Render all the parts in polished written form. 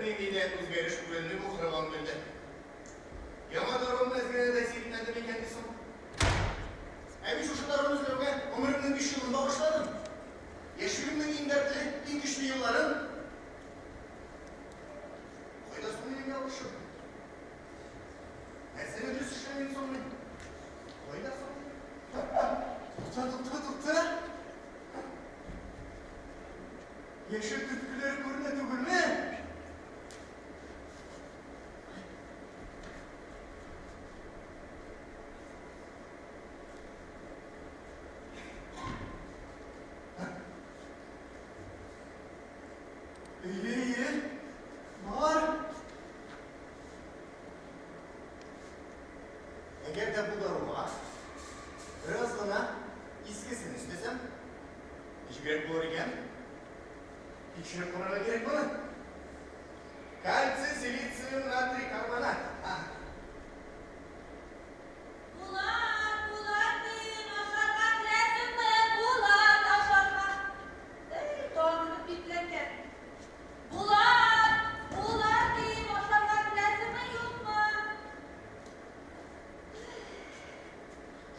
Бернинди дә үзгәреш күренми бу корыган гөлдә. Яңа даруым әз генә дә тәэсир итмәде микән ди соң? Ә мин шушы даруны эзләүгә гомеремнең биш елын багышладым. Яшьлегемнең иң дәртле, иң көчле елларын. Кайда соң минем ялгышым? Нәрсәне дөрес эшләмим соң мин? Кайда соң? Тукта, тукта, тукта! Яшел төрткеләр күренә түгелме? Әйе, әйе, бар. Әгәр дә бу даруга бераз гына искесен өстәсәм, ничегрәк булыр икән? Тикшереп карарга кирәк моны. Кальций, силициум, натрий, карбонат. Булат, Булат дим, ашарга керәсеңме? Булат, ашарга. Әй, тагын кереп бикләнгән. Булат, Булат дим, ашарга керәсеңме, юкмы?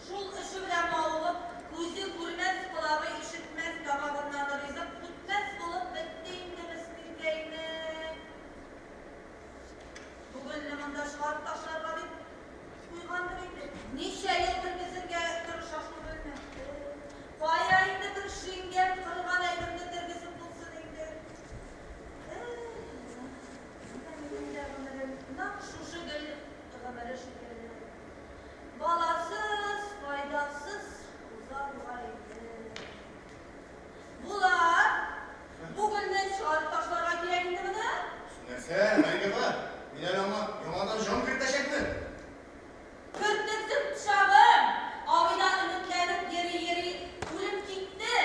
Шул эше белән мавыгып, күзе күрмәс, колагы ишетмәс, тамагыннан ризык үтмәс булып бетте инде мескенкәйнең. Бу гөлне монда чыгарып ташларга дип куйгандыр инде. Ничә ел тергезергә тырыша шул гөлне. Кая инде бер шиңгән, корыган әйберне тергезеп булсын инде. Менә минем дә гомерем нәкъ шушы гөл гомере шикелле. Баласыз, файдасыз уза бугай инде. Булат, бу гөлне чыгарып ташларга кирәк инде моны. Нәрсә, Мәликә апа, мин әле аңа яңадан җан кертәчәкмен. Кертерсең пычагым! Абыйдан өметләнеп йөри-йөри үлеп китте.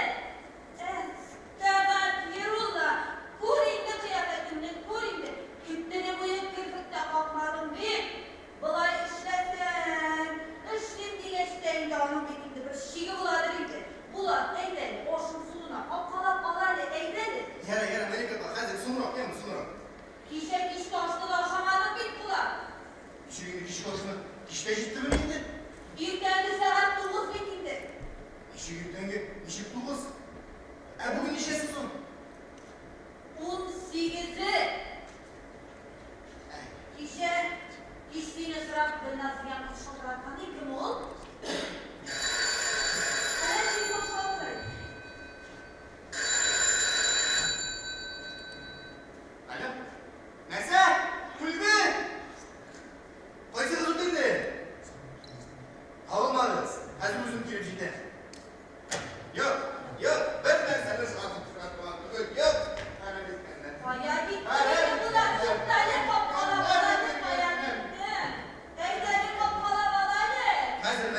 Әстәгәфирулла! Күр инде кыяфәтемне, күр инде! Төне буе керфек тә какмадым бит! Болай эшләсәң, эшлим дигәч тә инде аның бит инде бер чиге буладыр инде. Булат, әйдә әле, ашың суына, капкалап ал әле, әйдә әле. Ярар, ярар, Мәликә апа, хәзер, соңрак, яме, соңрак. Кичә кичке ашны да ашамадың бит, Булат. Ничек инде кичке ашны? Кич тә җиттемени инде? Иртәнге сәгать тугыз бит инде. Ничек иртәнге? Ничек тугыз? Ә бүген ничәсе соң? Унсигезе. Кичә кич сине сорап Гөлназ дигән кыз шылтыраткан ди, кем ул? Әнә телефон шалтырый. Алло. Нәрсә? Үлде? Кайсыгыз үтерде? Калмагыз. Хәзер үзем килеп җитәм. Юк, юк, бер нәрсәне шалтыратмаган түгел. Юк. Хәрәм иткәннәр. Кая киттең инде, Булат? Туктале, капкалап ал әле, кая киттең? Әйдәле, капкалап ал әле. Хәзер.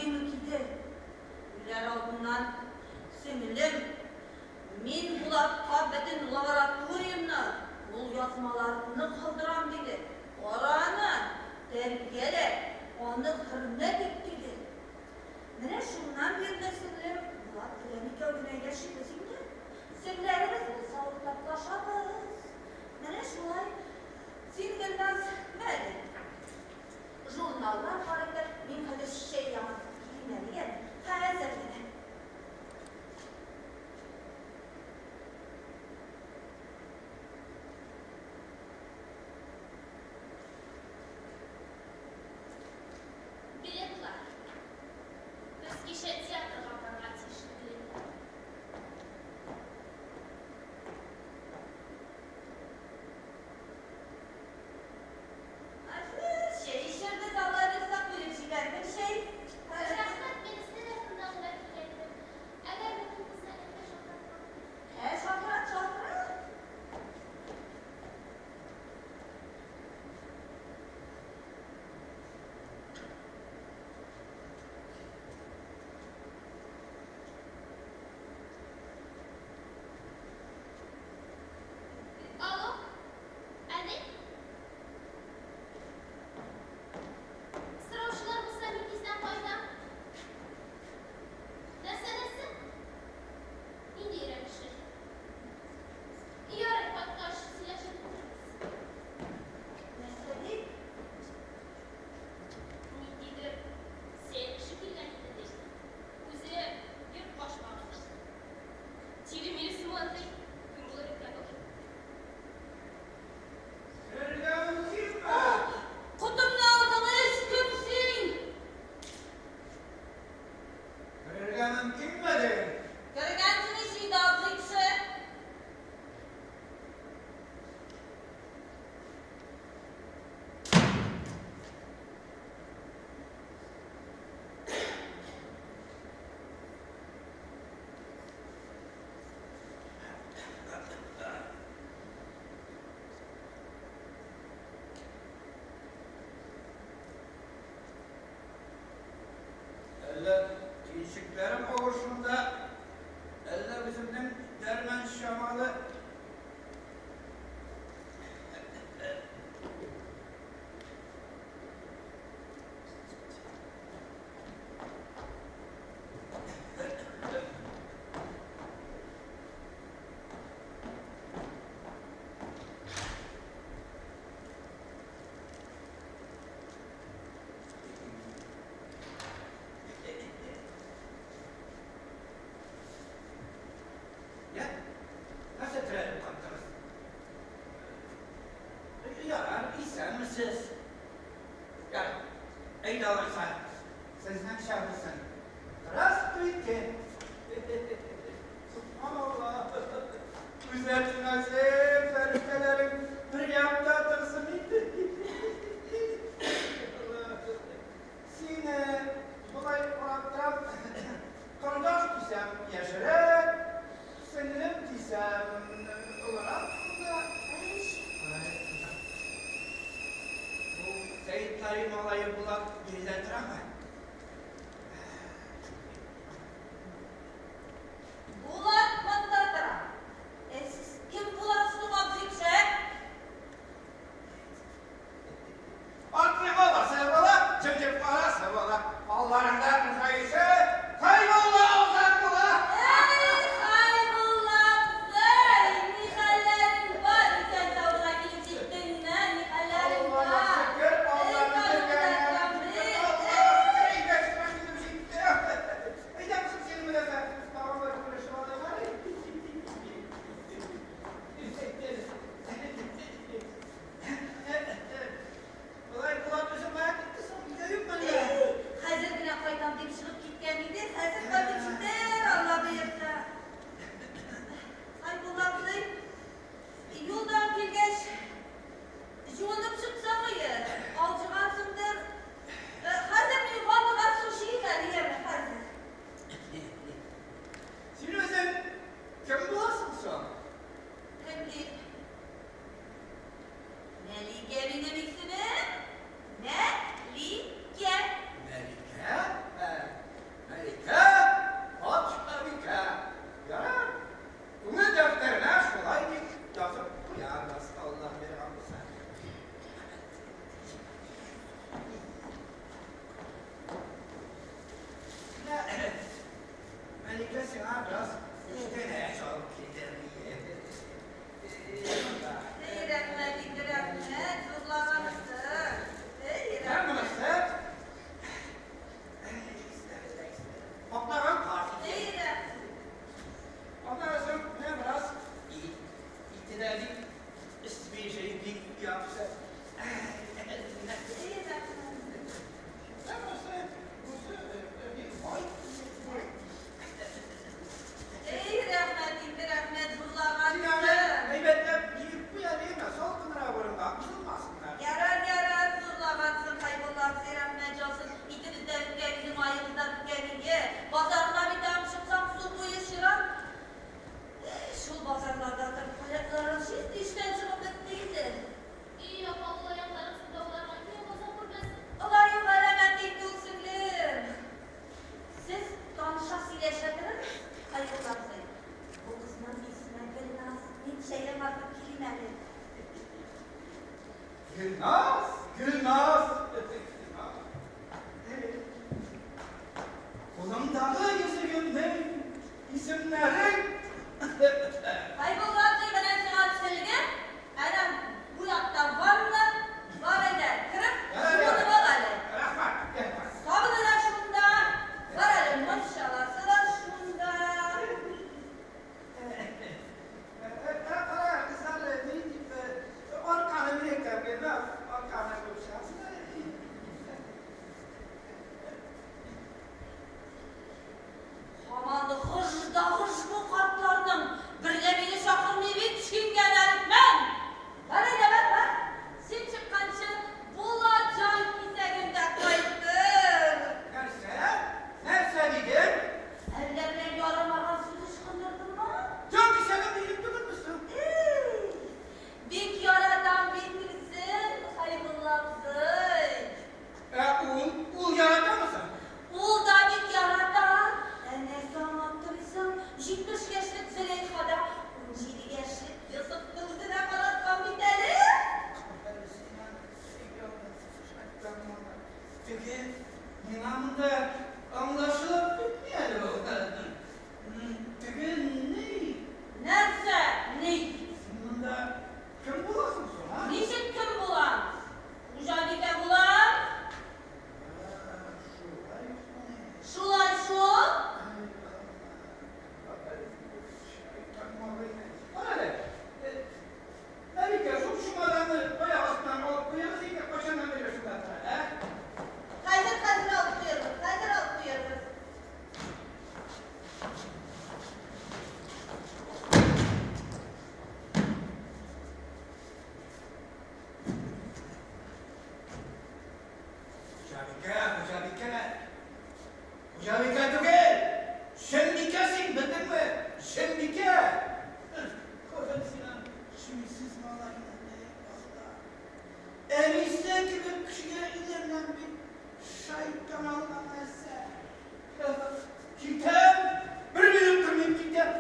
дим үк иде. Үләр алдыннан, Сеңлем, мин Булатка бөтен лабораториямне, кулъязмаларымны калдырам, диде. Кара аны, тәрбиялә, аны хөрмәт ит, диде. Менә шуннан бирле, сеңлем, Булат белән икәү генә яшибез инде. Серләребез булса уртаклашабыз. Менә шулай. Син, Гөлназ, мә әле. Журналлар карый тор, мин хәзер чәй яңартып килим әле, яме? Хәзер генә. Билетлар. Без кичә театрга барырга тиешле билетлар. Хәзер чәй эчәрбез, Алла бирса, куеп җибәрдем чәй. Рәхмәт, мин өстәл артында гына килгән идем. Әгәр мөмкин булса, әнигә шалтыратмам. Ә, шалтырат, шалтырат. Алло, әни? Сораучылар булса, мин тиздән кайтам. Нәрсә, нәрсә? Нинди өйрәнеше? Ярый, кайткач сөйләшеп бетерербез. Нәрсә ди? Ниндидер сәер кеше килгән иде, ди. Үзе йорт башмагы. Тире-мире сыман, ди. Кем булыр икән ул? Керергә мөмкинме? Котымны алдың, эш, кем син? Керергә мөмкинме, дим? Кергәнсең ич инде, абзый кеше. Әллә төенчекләрем авыр шунда, әллә үземнең дәрман чамалы. Я, нәрсә терәлеп каттыгыз? Ярар, исәнмесез. Ярар, әйдә алайса, сезнеңчә булсын. Здравствуйте. Субханалла. Күзләр тимәсен, фәрештәләрең бер якта торсын инде. Сине болай карап торам, кордаш дисәм, яшьрәк, сеңлем дисәм, олырак да. Бу Сәетлари малае Булат биредә торамы? Булат монда тора. Ә сез кем буласыз соң, абзый кеше? Атлы баласы була, җеп-җеп карасы була. Алларында ыржаешы, Хәйбулла озак була. Әй, Хәйбулла абзый, ни хәлләрең бар? Исән-сау гына килеп җиттеңме? Ни хәлләрең Аллага бар? шөкер, Әй, Алланың кайгыда биргәненә торам шөкер, бит. Аллага шөкер. Гөлназ, Гөлназ. Кулымдагы йөзегемнең исемнәрең. Хәйбулла абзый, менә сиңа сөлге, әнә бу якта ванна, бар әйдә, кереп, юынып ал әле. Рәхмәт, рәхмәт. Сабыны да шунда, бар әле, мунчаласы да шунда. Кара, кызлар, ни дип, арканы мин әйтәм, Гөлназ, арканы күпчәсен. Һаман гыж да гыж бу картларның, бер дә мине чакырмый бит, шиңгән әрекмән. Бар әйдә, бар, бар. Син чыкканчы Булат җан кисәгем дә кайтыр. Нәрсә? Нәрсә дидең? Әллә берәр ярамаган сүз ычкындырдыммы? Җан кисәгем дидең түгелме соң? Эй, бик яратам бит үзен, Хәйбулла абзый. Ә ул, ул яратамы соң? Ул да бик ярата. Ә нәрсә аңлап торыйсың? 70 яшьлек Зөләйха да 17 яшьлек Йосыфны үзенә караткан бит әле. Теге, миңа монда аңлашылып бетми әле ул. Теге ни? Нәрсә? Ни? Син монда кем буласың соң, а? Ничек кем булам? Хуҗабикә булам. Шулай шул. Шулай шул. Кара әле, Мәликә, шул чемоданны аяк астыннан алып куегыз инде, кайчаннан бирле шунда тора, ә? Хәзер, хәзер алып куярбыз, хәзер алып куярбыз. Хуҗабикә, хуҗабикә. Хуҗабикә түгел, чынбикә син, белдеңме? Чынбикә. Афәрин сиңа, чүйсез малайны, әй Алла. Әнисе кебек кешегә өйләнәм бит, шайтан алган нәрсә. Китәм, бер минут тормыйм, китәм.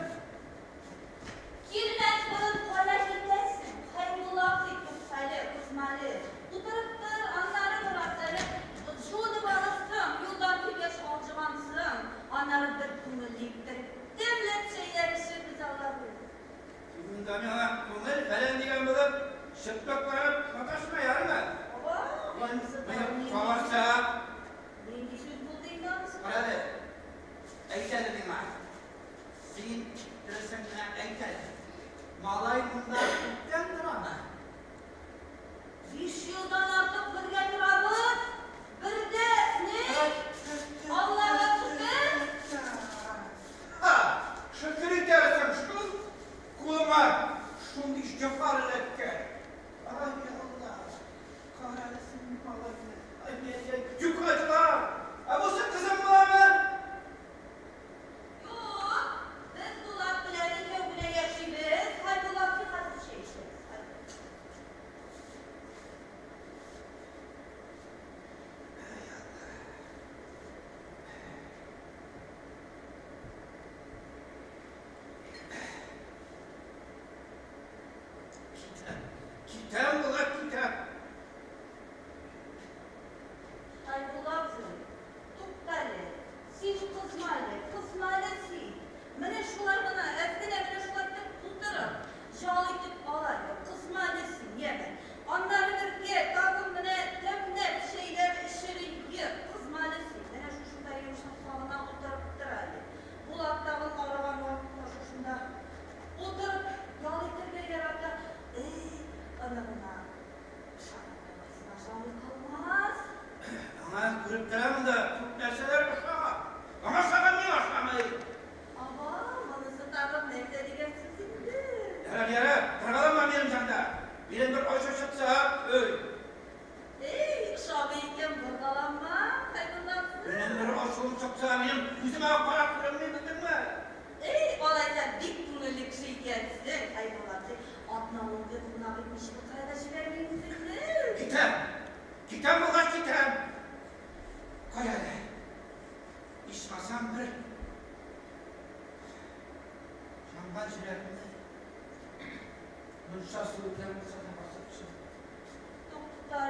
Килмәс борын кая китәсең? Хәйбулла абзый, туктале, кызмале. Утырып тор, аннары бераз әле жуынып алырсың, юлдан килгәч алҗыгансың. Аннары бер күңелле иттереп, тәмләп чәйләр эчербез алабыз. Син монда миңа күңел фәлән дигән булып, чытлык карап маташма, ярыймы? Ава, анысы Мыек да кабарчак. Нинди сүз бу?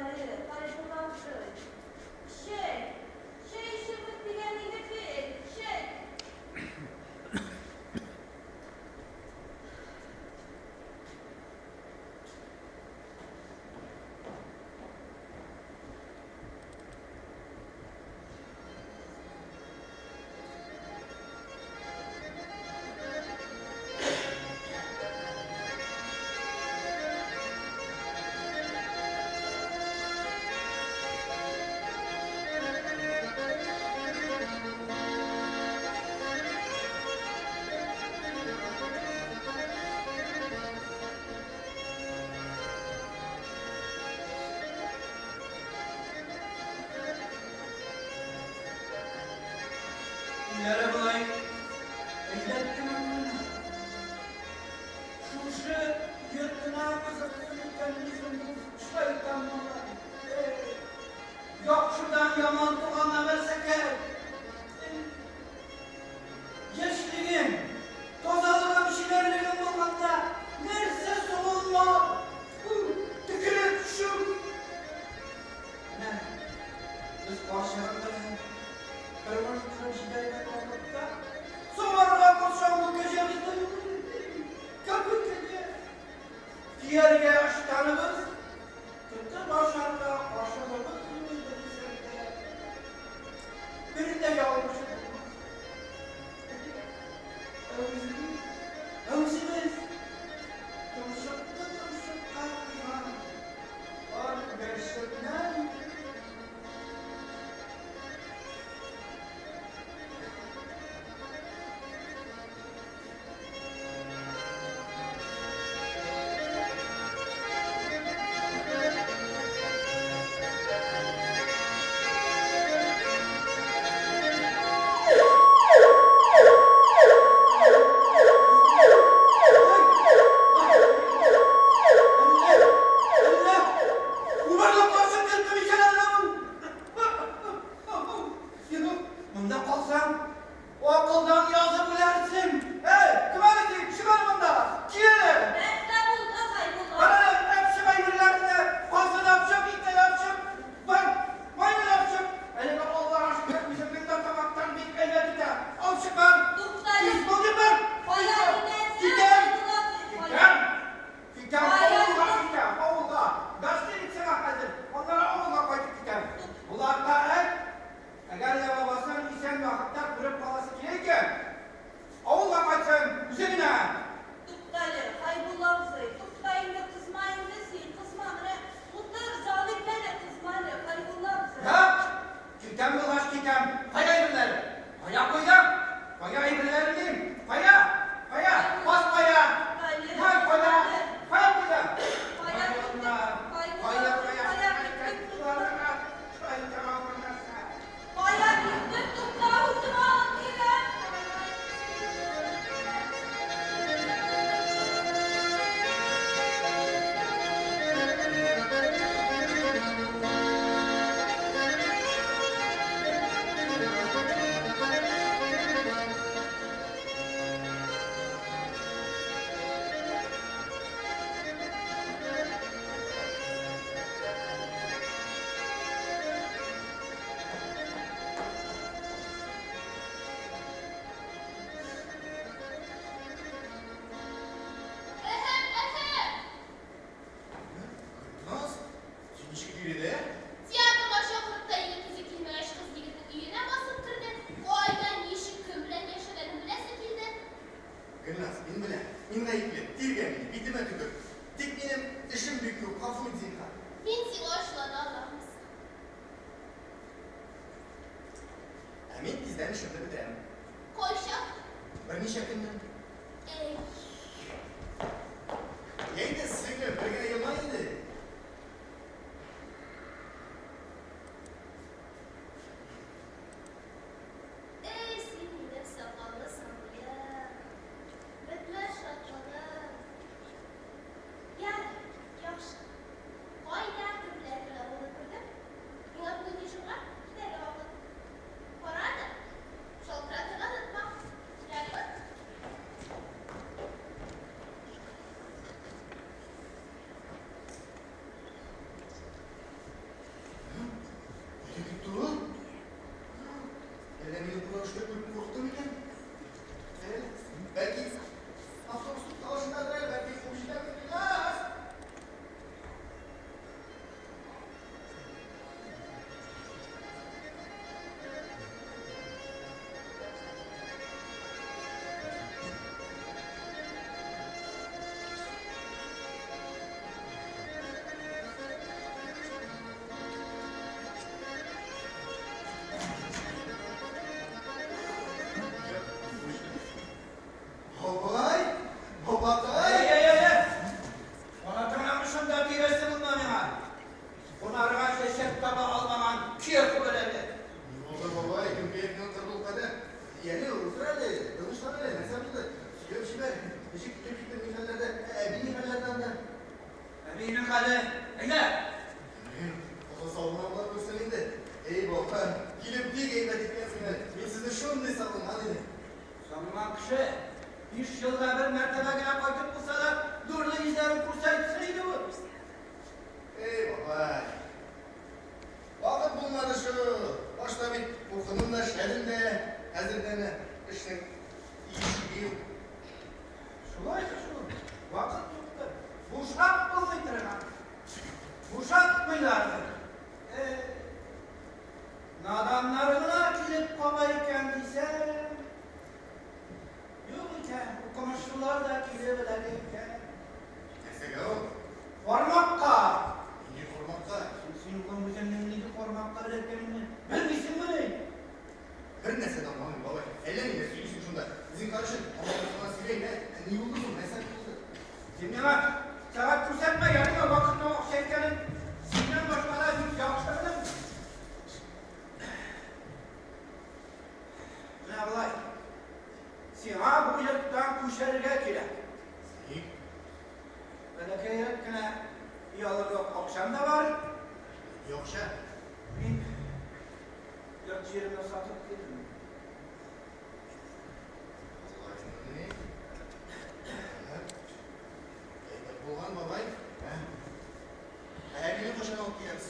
Туктале, Хәйбулла абзый. Чәй, чәй эчербез дигән идек бит, чәй. Ниләре болай әйләндеме менә? Шушы йортына кызыксынып үткәнне соң бу шайтан малай. Эй, яхшыдан яман туган нәмәрсәкәй. Яшьлегем, тазалыгым, чибәрлегем булганда, нәрсә соң ул мал? Төкереп төшү. Менә без карчыгым белән тормыш корып җибәргән вакытта соңарга корсаклы кәҗәбез дә юк иде. Кәпүт кәҗә. Кияргә ыштаныбыз, тотып ашарга кашыгыбыз юк иде дисәң дә, бер дә ялгыш булмас. Ә үзебез, ә үзебез томшыкны томшыкка куйган пар күгәрченнәр идек. Әллә, әллә, убырлы карчык кертте микән әллә бу? Монда калсаң, акылдан язып үләрсең. Әй, кем әле син? Чык әле монда. Кил әле. Нәрсә булды, Хәйбулла? Бар әле, әп чык әйберләрне. Казны да алып чык, итне дә алып чык. Бар, майны да алып чык. Әлегә Аллага шөкер, үземнең дә тамактан бик әйбәт үтә. Алып чык бар. Туктале. Тиз бул дип бар. Кая китәсең, Китәм. Хәйбулла абзый? Кая? Китәм. Китәм, Кая авылга китәсең? китәм, авылга. Гостиницага хәзер. Аннары авылга кайтып китәм. Булатка әйт, әгәр дә бабасын исән вакытта күреп каласы килә икән, авылга кайтсын, үзе генә. Туктале, Хәйбулла абзый, тукта инде, кызма инде син, кызма, менә утыр, җан ит әле, кызма әле, Хәйбулла абзый. Юк, китәм булгач китәм. Кая әйберләр? Кая куйдың? Кая әйберләрең дим? Кая? Кая? Бас кая? Туктале, Май кая? туктале. Кая куйдың? Кая киттең, Хәйбулла Кая, абзый, кая? кая киттең, тукта? Шайтан алгыр нәрсә. Кая киттең, тукта, үзем алып киләм. Әһәм, әһәм! Гөлназ, син ничек биредә? Театрга чакырып та егет үзе килмәгәч, кыз егетнең өенә басып керде. Кайда, ничек, кем белән яшәгәнен беләсе килде. Гөлназ, мин беләм, мин гаепле, тиргә мине, битемә төкер. Тик минем эшем бик күп, гафу ит, зинһар. Мин сиңа ачулана аламмы соң? Ә мин тиздән эшемне бетерәм. Кайчан? Берничә көннән. Әй. Йә инде, сеңлем, бер генә елмай инде. Әй, син минем сакаллы сабыем. Бетмәс шатлыгым. Ярый, яхшы. Кайда, кемнәр белән булып күрдем? Миңа бүген дежурга китәргә вакыт. Кара аны, шалтыратырга онытма. Ярыймы? Әйдә! Озын сау гына була күрсен инде. Эй, бабай, килеп бик әйбәт иткәнсең әле. Мин сезне шундый сагынган идем. Сагынган кеше биш елга бер мәртәбә генә кайтып булса да, нурлы йөзләрен күрсәтсен иде ул. Эй, бабай. Вакыт булмады шул. Башта бит укыдым да, эшләдем дә. Хәзер дә әнә эшнең ишеге юк. Шулай да шул, вакыт юктыр. Бушап булмый торган. Бушатмыйлардыр. Э, наданнар гына килеп кала икән дисәм, юк икән, укымышлылар да килеп эләгә икән. Нәрсәгә ул? Кармакка! Нинди кармакка? Син, улым, үзеңнең нинди кармакка эләккәнеңне белмисеңмени? Бер нәрсә дә аңламыйм, бабай. Әллә ниләр сөйлисең шунда. Зинһар өчен, тамак сөйлә, ә ни булды соң, нәрсә булды? Син миңа сәгать күрсәтмә, ярыймы, вакытның акча икәнен синнән башка да бик яхшы беләм. Менә болай. Сиңа бу йорттан күчәргә кирәк. Ник? Бәләкәйрәк кенә өй алырлык акчам да бар. Нинди акча? Мин йорт-җиремне сатып килдем. Алай. Әйбәт булган, бабай. Ә? Ә әбине кайчан алып киләбез?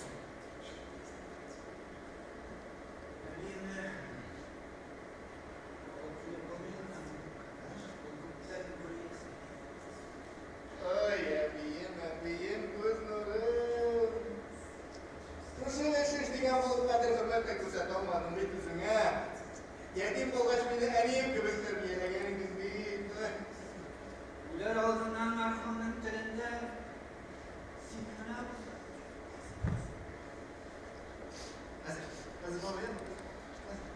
Әбиемне алып килеп булмый инде. Ул күптән гүр иясе. Ай, әбием, әбием, күз нурым. Шушы эш дигән булып кадер-хөрмәт тә күрсәтә алмадым бит үзеңә. Ятим калгач мине әнием кебек тәрбияләгән идең бит. Үләр алдыннан мәрхүмнең телендә син генә булдың. Хәзер, хәзер бабай. Хәзер.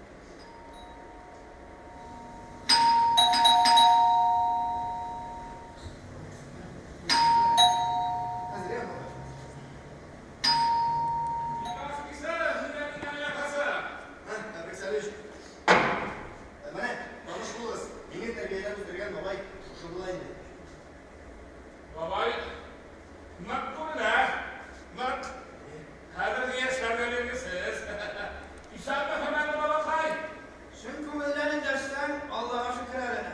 Хәзер, я бабай. Һә, Әбрик Сәлиш. Менә, таныш булыгыз. Мине тәрбияләп үстергән бабай шушы була инде. Бабай, нык күренә, нык. Хәзерге яшьләргә биргесез. Исәнме, хөрмәтле бабакай? Чын күңелдән эндәшсәң, Аллага шөкер әле.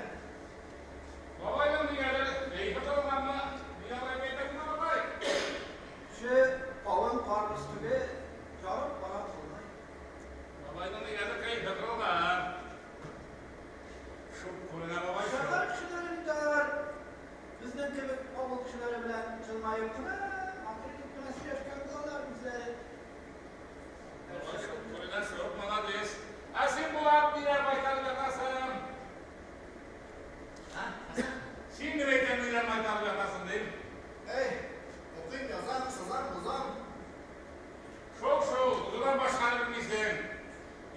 Бабайның нигәдер кәефе кырылганмы? Ни алай әйтә генә, бабай? Ше кавын карбыз түгел, ярып бара калмый. Бабайның нигәдер кәефе кырылган. Шук күренә, бабай. Шәһәр кешеләре бит алар безнең кебек авыл кешеләре белән елмаеп кына, матур итеп кенә сөйләшкән булалар үзләре. Бабай шук күренә, шук, молодец. Ә син, Булат, ниләр майтарып ятасың? Һа? Хәсән? Син генә әйтәм, ниләр майтарып ятасың, дим. Әй, укыйм, язам, сызам, бозам. Шул шул, узудан башканы белмисең.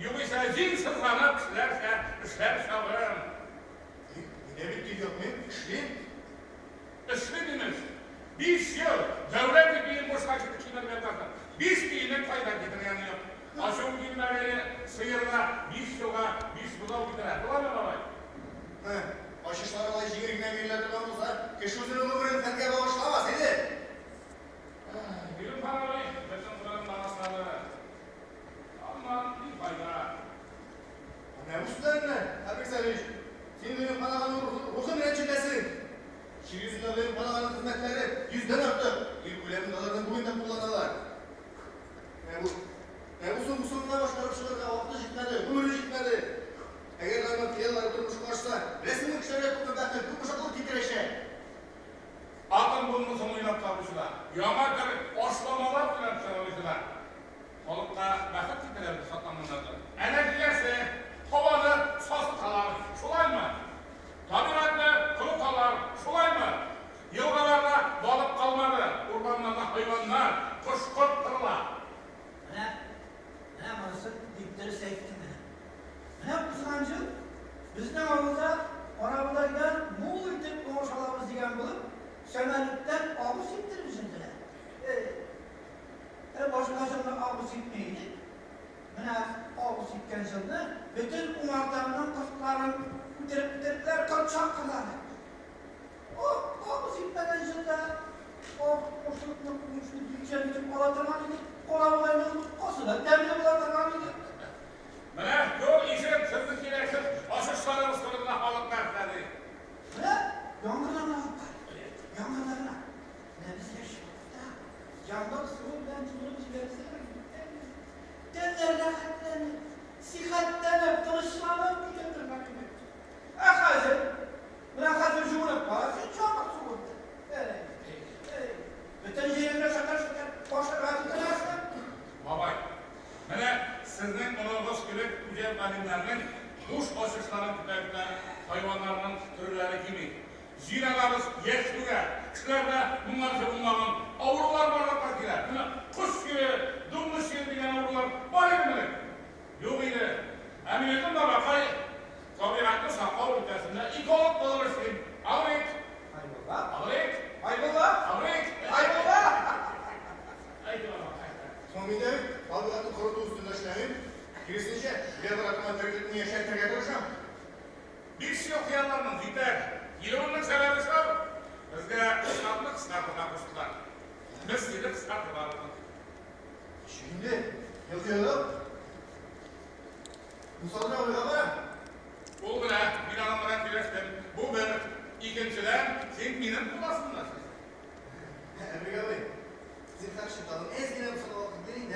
Югыйсә җиң сызганып кешеләрчә эшләп чабырым. Мине бит тик ятмыйм, эшлим. Эшлим, имеш. 5 ел дәүләт ипиен бушка кимереп ятасың. 5 тиенен кайдан китергәне юк. Ачуым килмәгәе, сыерга 5 елга биш бозау китерә. Буламы, бабай? Һә, ачышлар алай җиңел генә бирелә торган булса, кеше үзенең гомерен фәнгә багышламас иде. Гыйлемхан абый бөтен гомерен багышлады. Аннан ни файда? Менә бу сүзләреңне, Әбрик Сәлиш, син Гыйлемхан аганың рухын рәнҗетәсең. Җир йөзендә Гыйлемхан аганың хезмәтләре 100дән артык. Ил күләмендә аларны бүген дә кулланалар. Менә бу соңгысын гына башкарып чыгарга вакыты җитмәде, гомере җитмәде. Әгәр аның хыяллары тормышка ашса, беләсеңме, кешеләргә күпме бәхет, күпме шатлык китерәчәк. Атом бомбасын уйлап табучылар, яңа төр ашламалар уйлап чыгаручылар. Халыкка бәхет китерә шатланганнардыр. Ә нәтиҗәсе һаваны сасыталар, шулаймы? Табигатьне корыталар, шулаймы? Елгаларда балык калмады, урманнарда хайваннар, кош-корт кырыла. Менә, менә монысын бик дөрес әйттең менә. Менә узган ел безнең авылда карабодайдан мул итеп уңыш алабыз дигән булып, сәмәлүттән агу сиптереп җибәрделәр. Башка елны агу сипми идек. Менә агу сипкән елны бөтен умартамның кортларын үтереп бетерделәр, корт чаккырлар. О, агу сипмәгән елда Ак ашлыкны уңышны билчән итеп ала торган идек, карабодайның боткасы да тәмле була торган иде. Менә күр, ишет, сезнең кирәксез ачышларыгыз турында халык нәрсә ди. Менә яңгырлар гына алып бар. Яңгырлар гына. Менә без яшь вакытта яңгыр суы белән җуынып җибәрсәң, тәннәр рәхәтләнеп, сихәтләнеп, тынычланып китә торган иде. Ә хәзер, менә хәзер җуынып кара син яңгыр суы белән. Әй, әй, бөтен җиреңне шытыр-шытыр ашарга тотынасың. Бабай, менә сезнең оныгыз кебек үҗәт галимнәрнең буш ачышларын көтә-көтә хайваннарның төрләре кими. Җир анабыз яшь түгә, кешеләрдә моңарчы булмаган авырулар барлыкка килә. Менә кош чире, дуңгыз чире дигән авырулар бар идеме элек? Юк иде. Ә мин үзем, бабакай, табигатьне саклау өлкәсендә эколог булып эшлим. Аврик! Хайбулла. Аврик! Хайбулла! Аврик! Хайбулла! Әйдә, бабакай. Соң мин дә бит табигатьне корыту өстендә эшләмим. Киресенчә, географияне тереклекне яшәртергә тырышам. 5 ел хыялларның җитәр. Килүемнең сәбәбе шул. Безгә штатны кыскартырга куштылар. Без сине кыскартырга булдык. Ничек инде? Елкы елып? Мусалдыр абыйга барам. Ул белә, мин аның белән сөйләштем. Бу бер. Икенчедән, син минем кул астында эшлисең. Әмиргә абый, зинһар өчен тагын әз генә булса да вакыт бир инде, ә?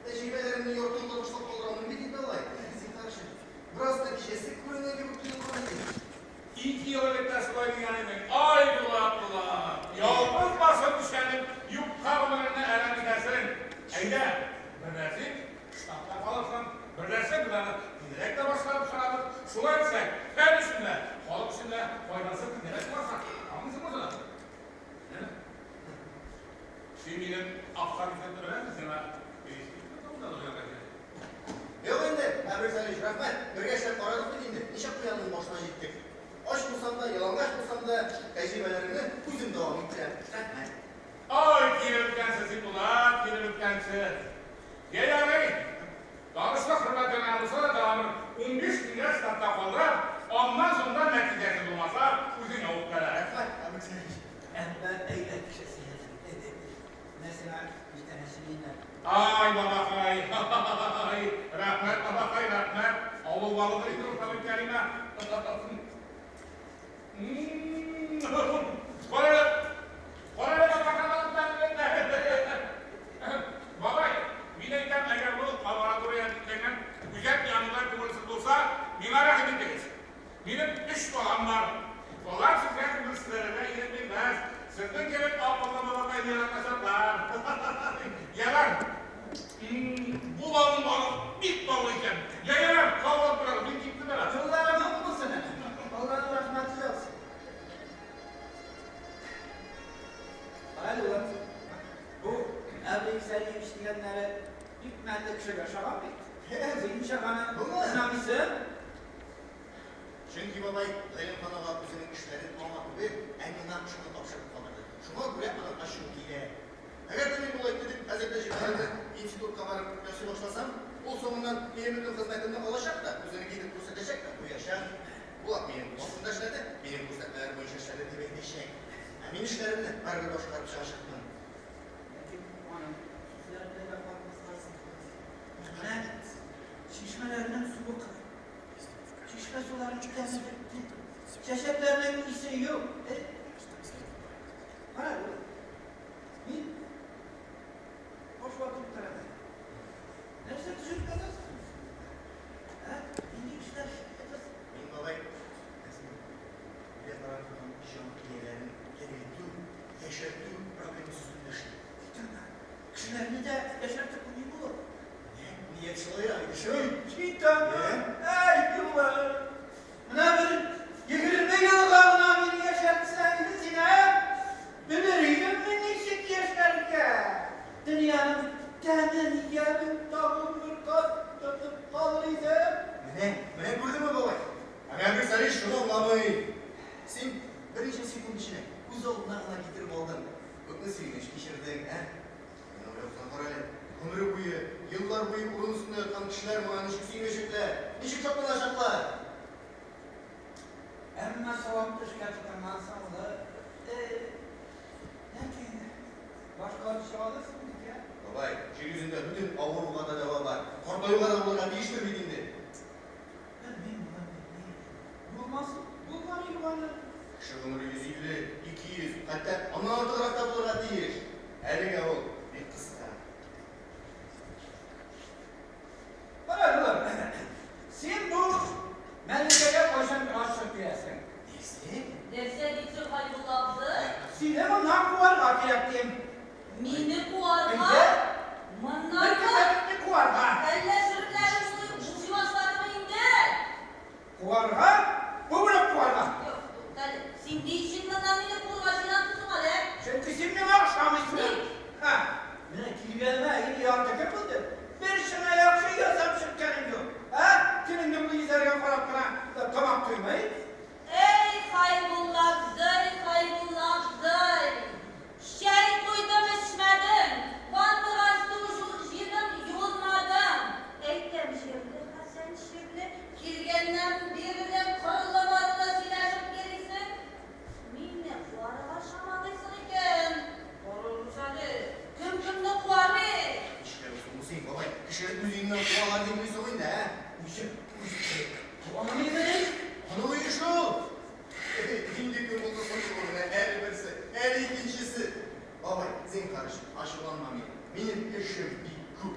Тәҗрибәләремне ярты юлда ташлап калдырамын бит инде алай. Зинһар өчен. Бераз нәтиҗәсе күренгән кебек тоелган иде. 2 ел элек тә шулай дигән идең. Ай, Булат, Булат, ялгыз башың чәнеп, юкка гомереңне әрәм итәсең. Әйдә, берләшик, штатта калырсың. Берләшсәк, без аны тизрәк тә башкарып чыгарбыз. Шулай итсәк, фән өчен дә, халык өчен дә файдасы тизрәк булачак. Аңлыйсыңмы шуны? Син минем авторитетны беләсең, сиңа Юк инде, Әмир Салич, рәхмәт. Бергә эшләп карадык бит инде. Ничә куянның башына җиттек. Ач булсам да, ялангач булсам да, тәҗрибәләремне үзем дәвам иттерәм. Рәхмәт. Ай, килеп беткәнсең син, Булат, килеп беткәнсең. Йә, ярый. Танышлык хөрмәтенә булса да тагын бер 15 көнгә штатта калдырам. Аннан соң да нәтиҗәсе булмаса, үзеңә үпкәлә. Рәхмәт, Әмир Салич. Әмма әйбәт кеше син. Менә сиңа күчтәнәче миннән. Ай, бабакай, ай, рәхмәт, бабакай, рәхмәт. Авыл балыдыр инде ул Табиб Кәримә. Кара әле, кара әле, бабакай, бабай, мин әйтәм, әгәр бу лаборатория бикләнгән үзәк янында күңелсез булса, миңа рәхим итегез. Минем 3 балам бар. Алар сезгә күңелсезләргә ирек бирмәс. Сезнең кебек акыллы бабакайны яратачаклар. Ярар. Бу балның балы бик баллы икән. Я, ярар, сау булып торыгыз, мин киттем әле. Юлларың ак булсын әле. Алланың рәхмәте яусын. Әле улым, бу Әбри Сәлиевич дигәннәре бик мәнле кешегә ошаган бит. Син ничек аны Булмы? сынамыйсың? Чөнки бабай Гыйлемхан ага үзенең эшләрен аңа түгел, ә миңа шуны тапшырып калдырды. Шуңа күрә аның ачуы килә. Әгәр дә мин болай итеп хәзер тәҗрибәләрне институтка барып ясый башласам, ул соңыннан минем бөтен хезмәтемне алачак та, үзенең итеп күрсәтәчәк тә куячак. Булат минем кул астында эшләде, минем күрсәтмәләр буенча эшләде дип әйтәчәк. Ә мин эшләремне барыбер башкарып чыгачакмын. Ләкин аның сүзләрендә дә катмаска. Менә чишмәләрнең суы корый. Чишмә суларының тәме бетте. Чәчәкләрнең исе юк. Кара, мин баш ватып утырам. Нәрсә төзеп ятасың? Ә? Нинди эшләр ятасың? Мин бабай, үлә бара торган җан ияләрен терелтү, яшәртү проблемасы өстендә эшлим. Китана. Кешеләрне дә яшәртеп булмый булыр. Ният шулайрак иде шул. Китана. Әй, юллар. Менә бер 20 елга гына мине яшәртсәң иде син, ә? Белер идем мин ничек яшәргә. Дөньяның тәмен, ямен тагын бер кат тотып калыр идем. Менә, менә күрдеңме, бабай? Ә Әмир Салиш шуны аңламый. Син берничә секунд эчендә күз алдына гына китереп алдың. Күпме сөенеч кичердең, ә? Менә уйлап кына кара әле. Гомере буе, еллар буе урын өстендә яткан кешеләр моңа ничек сөенәчәкләр, ничек шатланачаклар? Кешене үз өеннән куалар димени соң инде, ә? Үзе, үзе. Аның өеме? Аның өе шул. Инде кем булды соң шул менә, әле берсе, әле икенчесе. Бабай, зинһар өчен, ачуланма мине. Минем эшем бик күп.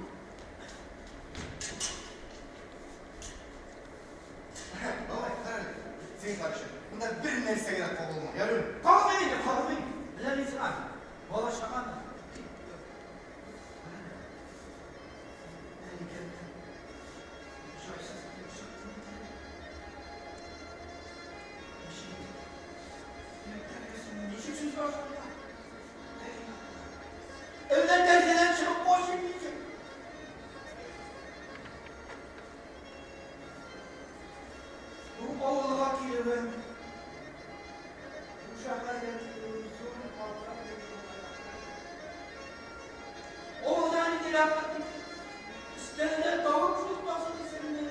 Бабай, кара әле, зинһар өчен, монда бер нәрсәгә дә кагылма, ярыймы? Кагылмыйм инде, кагылмыйм. Менә мин сиңа бала-чаганы. Ничек сүз башларга? Әллә тәрәзәдән чыгып качыйм микән? Бу авылга килүем, бу шәһәргә килүем зур хата Авылда нинди рәхәт икән. Өстәлдә тавык шулпасы дисеңме,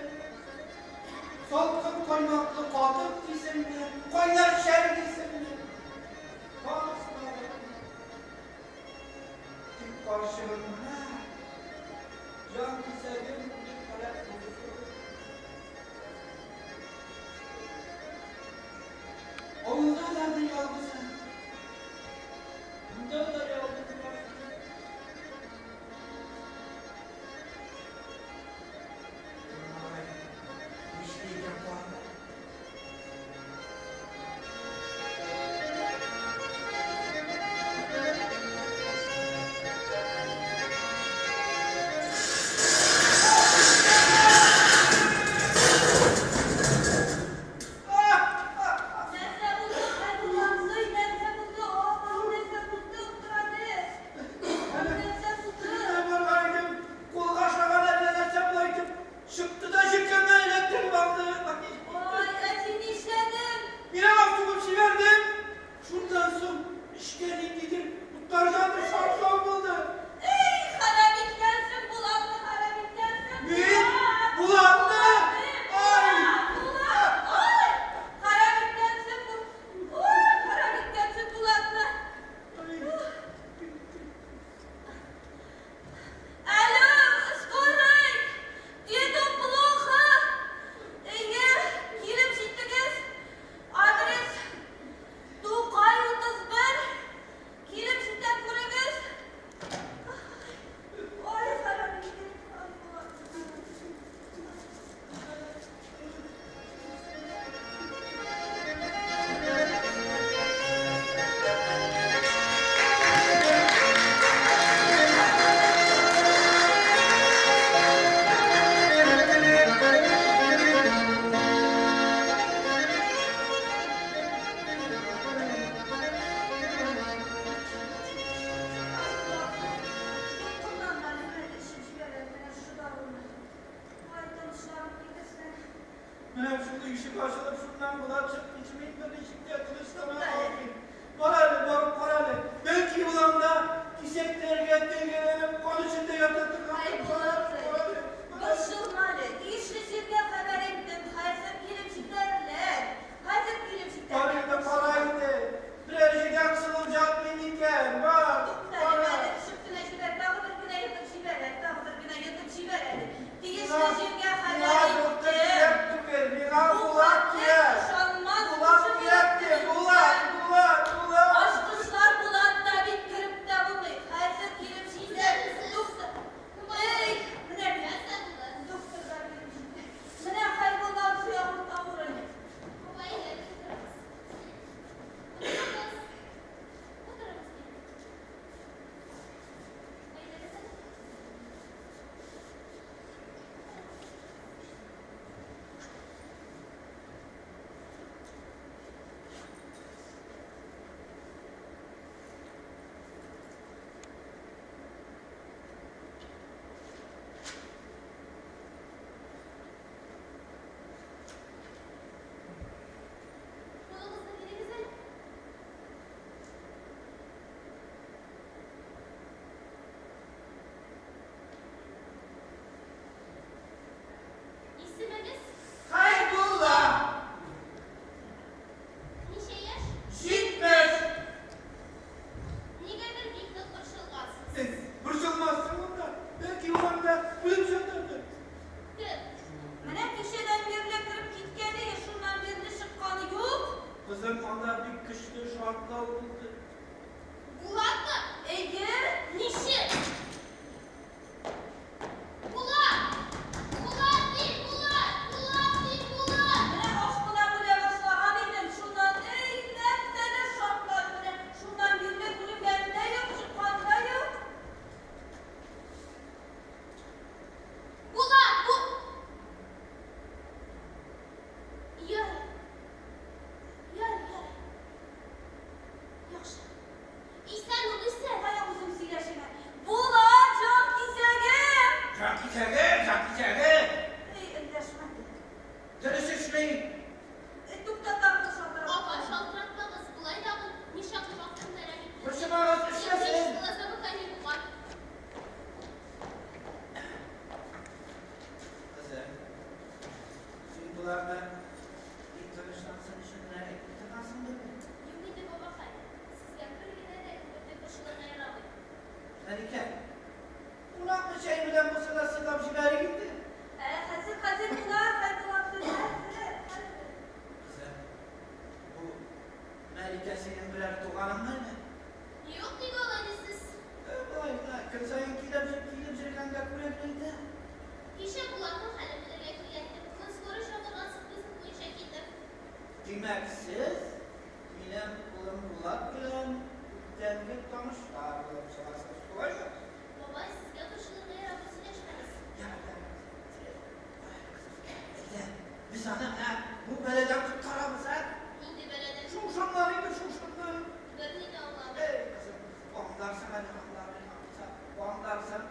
салкын каймаклы катык дисеңме, кайнар чәй дисеңме. Барысы да бар. Тик карчыгым гына җан кисәгем үлеп һәлак булды шул. Авылда да бер ялгызым. Монда да ялгыз башым. Ай, нишли икән карт? Нәрсә булды, Хәйрулла абзый, нәрсә булды? Апам, нәрсә булды? Утыр әле. Нәрсә булды? Көннәр барган идем, кулга ашаган әллә нәрсә болай итеп чыкты да җилкәмнән эләктереп алды. Ай, ә син нишләдең? Мин аңа сугып җибәрдем. Шуннан соң эчкә ниндидер утлардан бер шартлау булды. Эй, харам иткәнсең, Булатны харам иткәнсең. Мин? Булатны? Ай! Булат, ай! Харам иткәнсең, ой, харам иткәнсең Булатны. Алло, скорый! Деду плохо! Әйе, килеп җиттегез. Адрес Тукай 31. Килеп җитә күрегез. Ой, харам иткән. Ай, Булат. Дулкынланган әле эчеп җибәрә менә шушы даруны. Ай, тынычланып китерсәң. Менә шул ишек ачылып, шуннан Булат чыкканчы мин берничек тә тынычлана алмыйм. Бар әле, барып кара әле. Бәлки ул анда кисәкләргә телгәләнеп, кан эчендә ята торган. Ай, Булат, борчылма әле. Тиешле җиргә хәбәр иттем. Хәзер килеп җитәрләр. Хәзер килеп Бар җитәрләр. инде, кара инде. Берәр җиргә кысылып ятмый микән? Бар, Тукта әле, кара. әле төшеп кенә җибәр. Тагы бер генә йотып җибәр әле. Тагы бер генә йотып җибәр әле. Тиешле җиргә Миңа хәбәр доктор иттем. кирәк түгел, миңа Бу Булат хәтле кирәк. ышанмас Булат кеше кирәк ди, булып.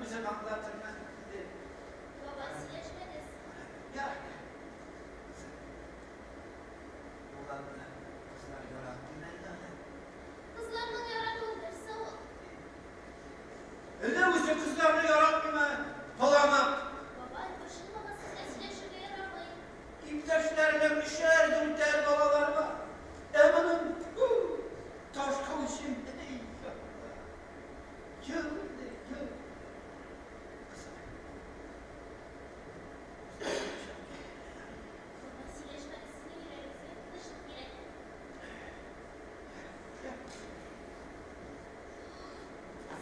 Үзем аңлатырмын инде. Бабай, сөйләшмәгез. Ярар. Булатны кызлар яратмыймы әллә аны? Кызларның яратуы нәрсә ул? Әллә үзе кызларны яратмыймы? Таламык. Бабай, борчылмагыз, сезгә сөйләшергә ярамый. Иптәшләренең өчәр, дүртәр балалары бар. Ә моның таш каучым. Әй, Алла. Юк инде, юк. Кызым. Бабай, сөйләшмәгез, сезнең йөрәгегезгә тынычлык кирәк.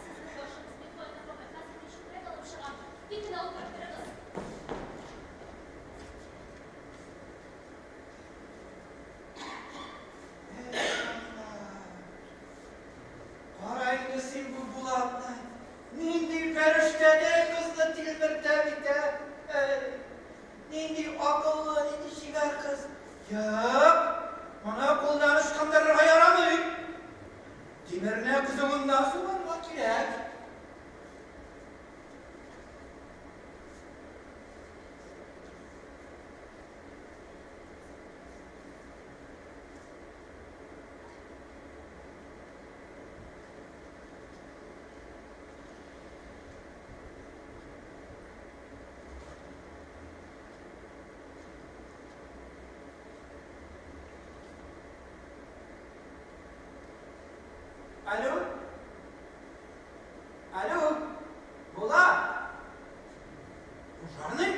Сезнең башыгыз бик кайнар, бабай. Хәзер мин чүпрәк алып чыгам. Тик кенә утырып торыгыз. Әй, Алла. Кара инде син бу Булатны. Нинди фәрештәдәй кызны тилмертә бит, ә? Әй, нинди акыллы, нинди чибәр кыз. Юк, моны кулдан ычкындырырга ярамый. Тимерне кызуында сугарга кирәк. Алло? Алло? Булат? Пожарный?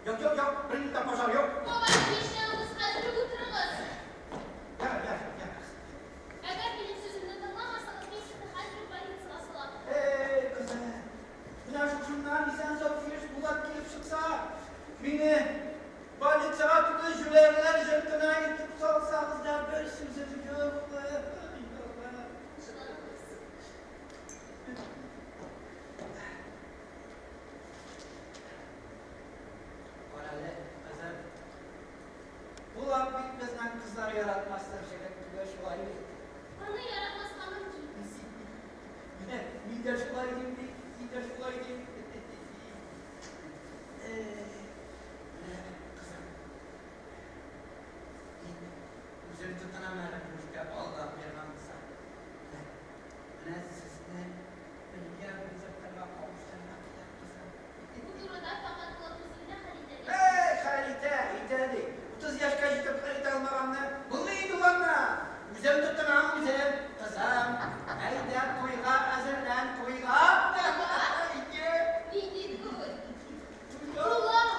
Юк, юк, юк, бернинди дә пожар юк. Бабай, нишләвегез, хәзер үк утырыгыз. Ярар, ярар, ярар. Әгәр минем сүземне тыңламасагыз, мин сезне хәзер үк больницага салам. Эй, кызым, менә шушыннан исән-сау килеш Булат килеп чыкса, мине больницага түгел, җүләрләр йортына илтеп салсагыз да бер сүзем юк. Ай, Алла. Тынычланыгыз. Карале, кызым. Булат бит безнең кызлар яратмастыр җегет түгел, шулай бит. Аны яратмаска мөмкин. Менә мин дә шулай дим бит, мин дә шулай дим. Эй, менә, кызым. Мин үзем тотынам әле бу эшкә, Алла биргән булса. Менә сезне бергә бер кавыштырырга кирәк, кызым. Бу турыда фәкать Булат үзе генә хәл итәргә. Эй, хәл итә, итә ди. 30 яшькә җитеп хәл итә алмаганны, булмый инде ул аннан. Үзем тотынам, үзем. Кызым, әйдә туйга әзерлән, туйга. Әйе. Нинди туй? Туйга. Булат!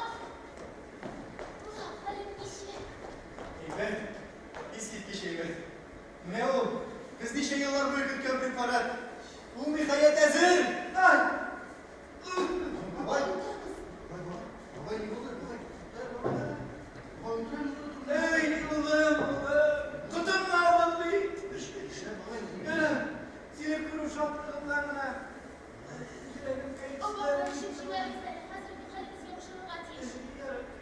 Булат, хәлең ничек? Әйбәт, искиткеч әйбәт. Менә ул, без ничә еллар буе көткән препарат. Ул ниһаять әзер. Ай! Бабай, бабай, бабай, ни булды? Бабай, бабай, бабай, утыр, утыр, утыр. Эй, улым, улым, котымны алдың бит. Эшлә, бабай. Сине күрү шатлыгымнан гына йөрәгем Бабай, кәефсезләнде. эчеп җибәрегез әле. Хәзер бит хәлегез яхшырырга тиеш. Хәзер яхшырырга тиеш.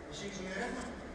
Ничек, җиңелрәкме?